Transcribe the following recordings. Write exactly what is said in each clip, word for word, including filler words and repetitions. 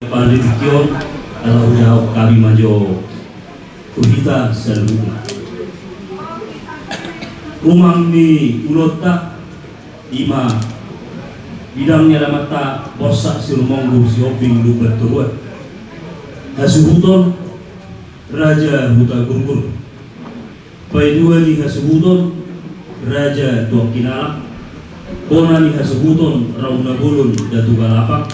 Pande tingki on, ala hujawab hami ma jo tu hita saluhutna. Rumang ni ulaonta, ima bidang ni alamanta Borsak Sirumonggur Sihombing Lumban Toruan. Hasuhuton, Raja Huta Gurgur. Paidua ni hasuhuton, Raja Tuak Hinalang. Bona ni hasuhuton, Rauna Bolon Datu Galapang.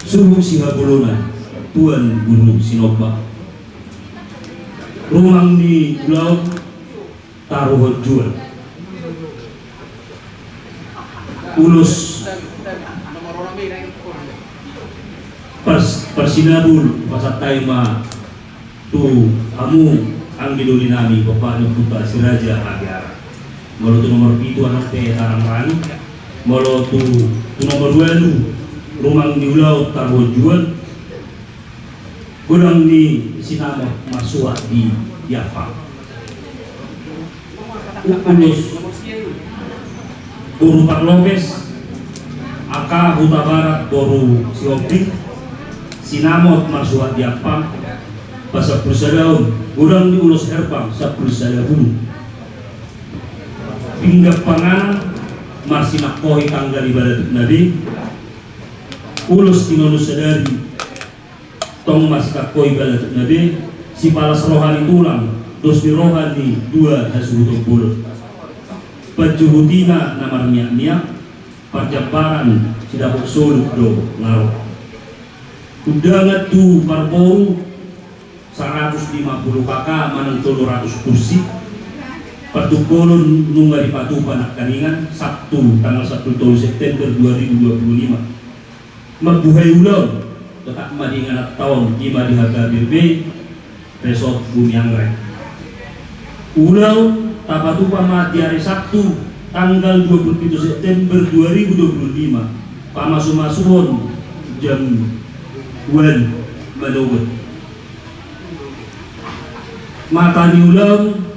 Suhut sihabolonan, Tuan Guru Sinombak. Rumang ni ulaon, taruhon jual. Ulos pars-, parsinabul pasahat hami ma tu hamu anggi doli nami, Bapak ni Ompunta Si Raja Habiara. Molo tu nomor pitu, anak pe tarang rangi. Molo tu, tu nomor ualu, rumang ni ulaon, taruhon jual. Godang ni sinamot marsuhat di, di ampang. Ulos boru Parlopes, angka Hutabarat boru Sihombing, sinamot marsuhat di ampang, pasampulu sadaon. Godang ni ulos herbang, sampulu sada bulung. Pinggan panganan, marsinangkohi tanggal ibalatukna be. Ulos tinonun sadari, tong marsinangkohi ibalatukna be, sipalas roha ni tulang, dos ni roha ni dua hasuhuton bolon. Panjuhutina na marmiak-miak, parjambaran sidapot soluk do nga ro. Undangan tu parboru, saratus lima puluh K K manang tolu ratus kursi. Partumpolon nunga dipatupa nangkaningan, Sabtu tanggal sampulu tolu September dua ribu dua puluh lima. Mambuhai ulaon, tetap ma di ingananta on, ima di H K B P Resort Bumi Angrek. Ulaon tapatupa ma di ari Sabtu, tanggal dua puluh pitu September dua ribu dua puluh lima, pamasu-masuon jam ualu manogot. Mata ni ulaon,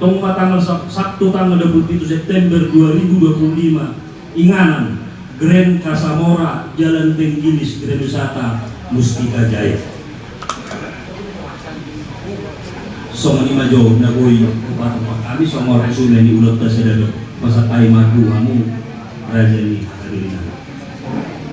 tong ma tanggal Sab-, Sabtu tanggal dua puluh pitu September dua ribu dua puluh lima, inganan Grand Casamora, Jalan Tenggilis, Grand Wisata Mustika Jaya. Songon i ma jo na boi hupatupa hami songon resumé ni ulaonta sadari on. Pasahat hami ma tu hamu raja ni